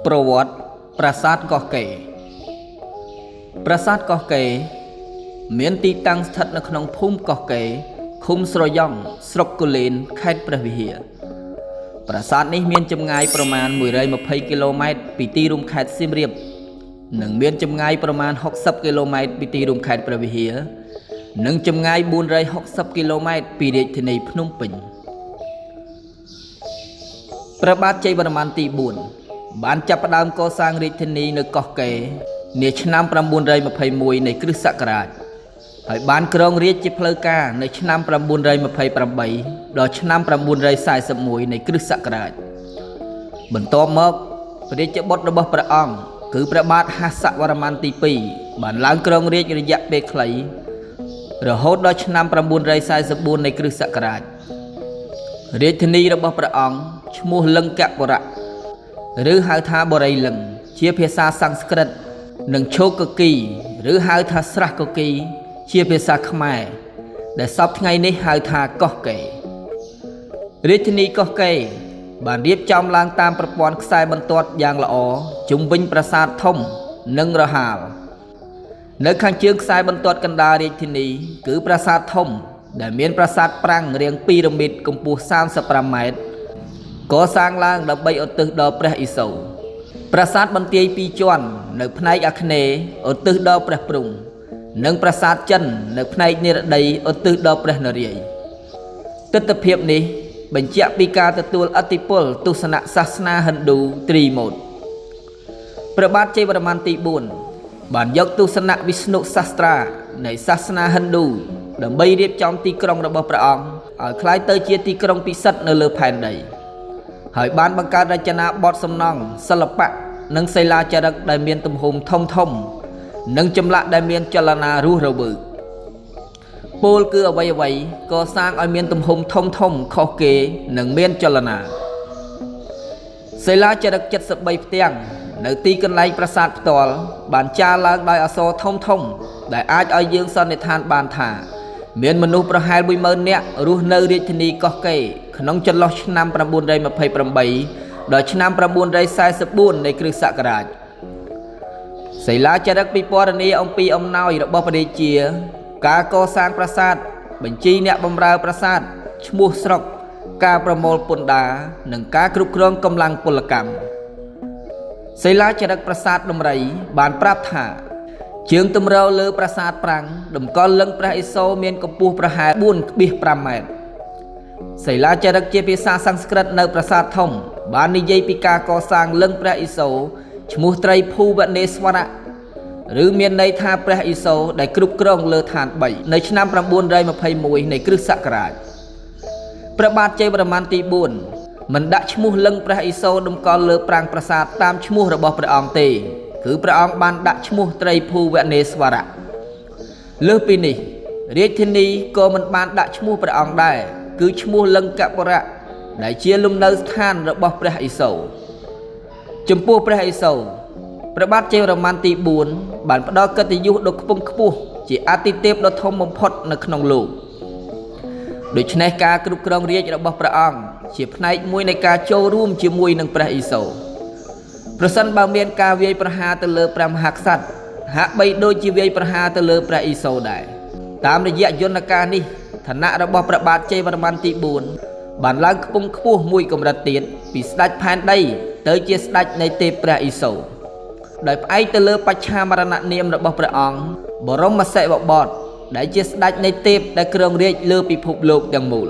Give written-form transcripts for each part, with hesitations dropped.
ប្រវត្តិប្រាសាទកោះកេរប្រាសាទកោះកេរមានទីតាំងស្ថិតនៅក្នុងភូមិកោះកេរឃុំស្រយ៉ង់ស្រុកគូលែនខេត្តព្រះវិហារប្រាសាទនេះមានចម្ងាយប្រមាណ120គីឡូម៉ែត្រពីទីរួមខេត្តសៀមរាបនិងមានចម្ងាយប្រមាណ60គីឡូម៉ែត្រពីទីរួមខេត្តព្រះវិហារនិងចម្ងាយ460គីឡូម៉ែត្រពីរាជធានីភ្នំពេញព្រះបាទជ័យវរ្ម័នទី4បានចាប់ផ្ដើមកសាងរាជធានីនៅកោះកេរនាឆ្នាំ921នៃគ្រិស្តសករាជហើយបានគ្រងរាជ្យជាផ្លូវការនៅឆ្នាំ928ដល់ឆ្នាំ941នៃគ្រិស្តសករាជបន្ទាប់មកព្រះរាជបុត្ររបស់ព្រះអង្គគឺព្រះបាទហសវរ្ម័នទី2បានឡើងគ្រងរាជ្យរយៈពេលខ្លីរហូតដល់ឆ្នាំ944នៃគ្រិស្តសករាជរាជធានីរបស់ព្រះអង្គឈ្មោះលង្កបុរៈឬហៅថាបុរីលឹងជាភាសាសំស្ក្រឹតនិងឈោកគីឬហៅថាស្រះកគីជាភាសាខ្មែរដែលសព្វថ្ងៃនេះហៅថាកោះកេររាជធានីកោះកេរបានរៀបចំឡើងតាមប្រព័ន្ធខ្សែបន្ទាត់យ៉ាងល្អជុំវិញប្រាសាទធំនិងរហាលនៅខាងជើងខ្សែបន្ទាត់កណ្ដាលរាជធានីគឺប្រាសាទធំដែលមានប្រាសាទប្រាង្គរាងពីរ៉ាមីតកម្ពស់35ម៉ែត្រកសាងឡើងដើម្បីឧទ្ទិសដល់ព្រះឥសូរប្រាសាទបន្ទាយពីរជាន់នៅផ្នែកអាគ្នេយ៍ឧទ្ទិសដល់ព្រះព្រហ្មនិងប្រាសាទចិននៅផ្នែកនិរតីឧទ្ទិសដល់ព្រះនរាយណ៍ទិដ្ឋភាពនេះបញ្ជាក់ពីការទទួលឥទ្ធិពលទស្សនៈសាសនាហិណ្ឌូត្រីម៉ូតព្រះបាទជ័យវរ្ម័នទី4បានយកទស្សនៈវិស្ណុសាស្ត្រានៃសាសនាហិណ្ឌូដើម្បីរៀបចំទីក្រុងរបស់ព្រះអង្គឲ្យក្លាយទៅជាទីក្រុងពិសិដ្ឋនៅលើផែនដីហើយបានបង្កើតរចនាបថសំណង់សិល្បៈនិងសិលាចារឹកដែលមានទំហំធំធំនិងចម្លាក់ដែលមានចលនារស់រវើកពោលគឺអ្វីៗកសាងឲ្យមានទំហំធំធំខុសគេនិងមានចលនាសិលាចារឹក73ផ្ទាំងនៅទីកន្លែងប្រាសាទផ្ទាល់បានចារឡើងដោយអក្សរធំធំដែលអាចឲ្យយើងសន្និដ្ឋានបានថាមានមនុស្សប្រហែល10000នាក់រស់នៅរាជធានីកោះកេរក្នុងចន្លោះឆ្នាំ928ដល់ឆ្នាំ944នៃគ្រិស្តសករាជសិលាចារឹកពិពណ៌នាអំពីអំណោយរបស់ព្រះរាជាការកសាងប្រាសាទបញ្ជីអ្នកបម្រើប្រាសាទឈ្មោះស្រុកការប្រមូលពន្ធដារនិងការគ្រប់គ្រងកម្លាំងពលកម្មសិលាចារឹកប្រាសាទដំរីបានប្រាប់ថាជើងទម្រលើប្រាសាទប្រាង្គតម្កល់លិង្គព្រះឥសូរមានកម្ពស់ប្រហែល 4.5 ម៉ែត្រសិលាចារឹកជាភាសាសំស្ក្រឹតនៅប្រាសាទធំបាននិយាយពីការកសាងលិង្គព្រះឥសូរឈ្មោះត្រីភូវនេស្វរៈឬមានន័យថាព្រះឥសូរដែលគ្រប់គ្រងលើឋាន3នៅឆ្នាំ921នៃគ្រិស្តសករាជព្រះបាទជ័យវរ្ម័នទី4មិនដាក់ឈ្មោះលិង្គព្រះឥសូរតម្កល់លើប្រាង្គប្រាសាទតាមឈ្មោះរបស់ព្រះអង្គទេគឺព្រះអង្គបានដាក់ឈ្មោះត្រីភូវនេស្វរៈលើសពីនេះរាជធានីក៏មិនបានដាក់ឈ្មោះព្រះអង្គដែរគឺឈ្មោះលង្កបុរៈដែលជាលំនៅស្ថានរបស់ព្រះឥសូរចំពោះព្រះឥសូរព្រះបាទជ័យវរ្ម័នទី4បានផ្ដល់កិត្តិយសដ៏ខ្ពង់ខ្ពស់ជាអាទិទេពដ៏ធំបំផុតនៅក្នុងលោកដូច្នេះការគ្រប់គ្រងរាជ្យរបស់ព្រះអង្គជាផ្នែកមួយនៃការចូលរួមជាមួយនឹងព្រះឥសូរប្រសិនបើមានការវាយប្រហារទៅលើព្រះមហាក្សត្រហាក់បីដូចជាវាយប្រហារទៅលើព្រះឥសូរដែរតាមរយៈយន្តការនេះឋានៈរបស់ព្រះបាទជ័យវរ្ម័នទី4បានឡើងខ្ពង់ខ្ពស់មួយកម្រិតទៀតពីស្ដេចផែនដីទៅជាស្ដេចនៃទេពព្រះឥសូរដោយផ្អែកទៅលើបច្ឆាមរណនាមរបស់ព្រះអង្គបរមសិវបត្រដែលជាស្ដេចនៃទេពដែលគ្រងរាជ្យលើពិភពលោកទាំងមូល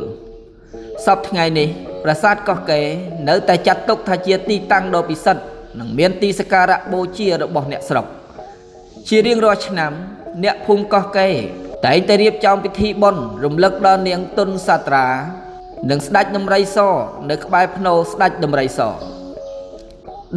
សព្វថ្ងៃនេះប្រាសាទកោះកេរនៅតែចាត់ទុកថាជាទីតាំងដ៏ពិសិដ្ឋនិងមានទីសក្ការៈបូជារបស់អ្នកស្រុកជារៀងរាល់ឆ្នាំអ្នកភូមិកោះកេរតែងតែរៀបចំពិធីបុណ្យរំលឹកដល់នាងទុនសាត្រានិងស្ដេចដំរីសនៅក្បែរភ្នូស្ដេចដំរីស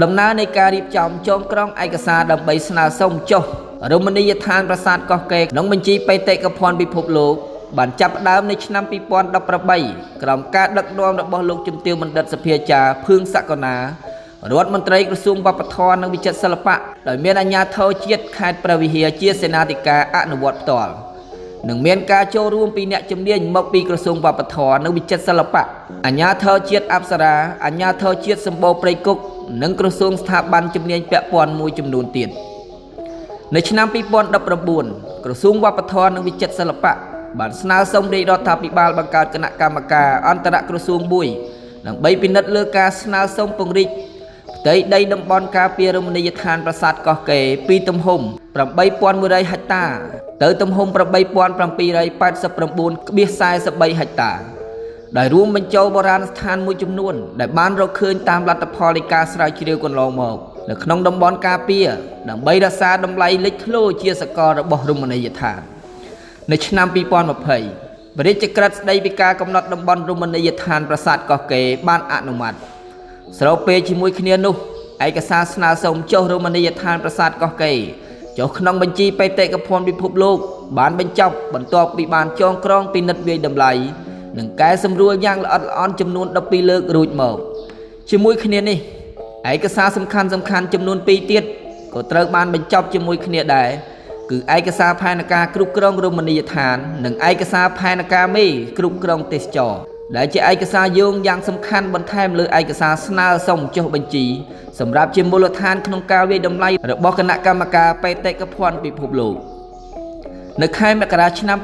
ដំណើរនៃការរៀបចំចងក្រងឯកសារដើម្បីស្នើសុំចុះរមណីយដ្ឋានប្រាសាទកោះកេរក្នុងបញ្ជីបេតិកភណ្ឌពិភពលោកបានចាប់ផ្ដើមនៅឆ្នាំ2018ក្រោមការដឹកនាំរបស់លោកជំទាវបណ្ឌិតសភាចារ្យភឿងសកុណារដ្ឋមន្ត្រីក្រសួងវប្បធម៌និងវិចិត្រសិល្បៈដោយមានអាជ្ញាធរជាតិខេត្តព្រះវិហារជាសេនាធិការអនុវត្តផ្ទាល់ និងមានការចូលរួមពីអ្នកជំនាញមកពីក្រសួងវប្បធម៌និងវិចិត្រសិល្បៈអាជ្ញាធរជាតិអប្សរាអាជ្ញាធរជាតិសម្បូរព្រៃគុកនិងក្រសួងស្ថាប័នជំនាញពាក់ព័ន្ធមួយចំនួនទៀតនៅឆ្នាំ2019ក្រសួងវប្បធម៌និងវិចិត្រសិល្បៈបានស្នើសុំរាជរដ្ឋាភិបាលបង្កើតគណៈកម្មការអន្តរក្រសួងមួយដើម្បីពិនិត្យលើការស្នើសុំពង្រីកផ្ទៃដីតំបន់ការពាររមណីយដ្ឋានប្រាសាទកោះកេរពីទំហំ8100ហិកតាទៅទំហំ8789.43ហិកតាដោយរួមបញ្ចូលបុរាណស្ថានមួយចំនួនដែលបានរកឃើញតាមលទ្ធផលនៃការស្រាវជ្រាវកន្លងមកនៅក្នុងតំបន់ការពារដើម្បីរក្សាតម្លៃលេចធ្លោជាសកលរបស់រមណីយដ្ឋាននៅឆ្នាំ2020ព្រះរាជក្រឹត្យស្តីពីការកំណត់តំបន់រមណីយដ្ឋានប្រាសាទកោះកេរបានអនុម័តស្របពេលជាមួយគ្នានោះឯកសារស្នើសុំចុះរមណីយដ្ឋានប្រាសាទកោះកេរចុះក្នុងបញ្ជីបេតិកភណ្ឌពិភពលោកបានបញ្ចប់បន្ទាប់ពីបានចងក្រងពិនិត្យវាយតម្លៃនិងកែសម្រួលយ៉ាងល្អិតល្អន់ចំនួន12លើករួចមកជាមួយគ្នានេះឯកសារសំខាន់ៗចំនួន2ទៀតក៏ត្រូវបានបញ្ចប់ជាមួយគ្នាដែរគឺឯកសារផែនការគ្រប់គ្រងរមណីយដ្ឋាននិងឯកសារផែនការមេគ្រប់គ្រងទេសចរណ៍ដែលជាឯកសារយោងយ៉ាងសំខាន់បន្ថែមលើឯកសារស្នើសុំចុះបញ្ជីសម្រាប់ជាមូលដ្ឋានក្នុងការវាយតម្លៃរបស់គណៈកម្មការបេតិកភណ្ឌពិភពលោកនៅខែមករាឆ្នាំ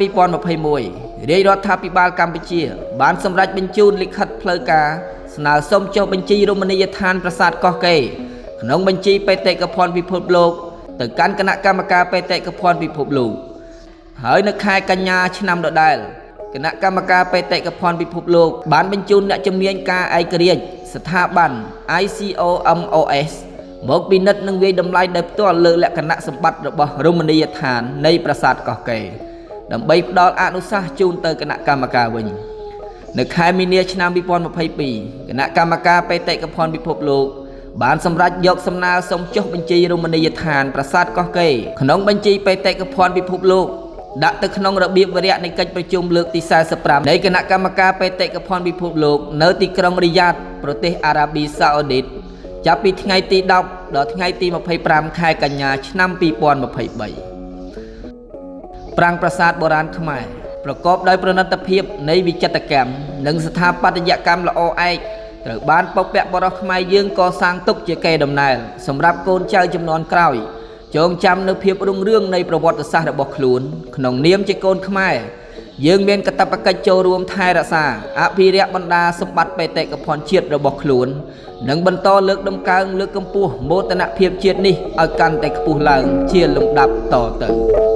2021រាជរដ្ឋាភិបាលកម្ពុជាបានសម្រេចបញ្ជូនលិខិតផ្លូវការស្នើសុំចុះបញ្ជីរមណីយដ្ឋានប្រាសាទកោះកេរក្នុងបញ្ជីបេតិកភណ្ឌពិភពលោកទៅកាន់គណៈកម្មការបេតិកភណ្ឌពិភពលោកហើយនៅខែកញ្ញាឆ្នាំដដែលគណៈកម្មការបេតិកភណ្ឌពិភពលោកបានបញ្ជូនអ្នកជំនាញការឯករាជ្យស្ថាប័ន ICOMOS មកពិនិត្យនិងវាយតម្លៃដោយផ្ទាល់លើលក្ខណៈសម្បត្តិរបស់រមណីយដ្ឋាននៃប្រាសាទកោះកេរដើម្បីផ្ដល់អនុសាសន៍ជូនទៅគណៈកម្មការវិញនៅខែមីនាឆ្នាំ2022គណៈកម្មការបេតិកភណ្ឌពិភពលោកបានសម្រេចយកសំណើសុំចុះបញ្ជីរមណីយដ្ឋានប្រាសាទកោះកេរក្នុងបញ្ជីបេតិកភណ្ឌពិភពលោកដាក់ទៅក្នុងរបៀបវរៈនៃកិច្ចប្រជុំលើកទី45នៃគណៈកម្មការបេតិកភណ្ឌពិភពលោកនៅទីក្រុងរីយ៉ាតប្រទេសអារ៉ាប៊ីសាអូឌីតចាប់ពីថ្ងៃទី10ដល់ថ្ងៃទី25ខែកញ្ញាឆ្នាំ2023ប្រាង្គប្រាសាទបុរាណខ្មែរប្រកបដោយប្រណិតភាពនៃវិចិត្រកម្មនិងស្ថាបត្យកម្មល្អឯកត្រូវបានបុព្វបុរសខ្មែរយើងកសាងទុកជាកេរដំណែលសម្រាប់កូនចៅជំនាន់ក្រោយចងចាំនៅភាពរុងរឿងនៃប្រវត្តិសាស្ត្ររបស់ខ្លួនក្នុងនាមជាកូនខ្មែរយើងមានកាតព្វកិច្ចចូលរួមថែរក្សាអភិរក្សបណ្ដាសម្បត្តិបេតិកភណ្ឌជាតិរបស់ខ្លួននិងបន្តលើកតម្កើងលើកកម្ពស់មោទនភាពជាតិនេះឲ្យកាន់តែខ្ពស់ឡើងជាលំដាប់តទៅ។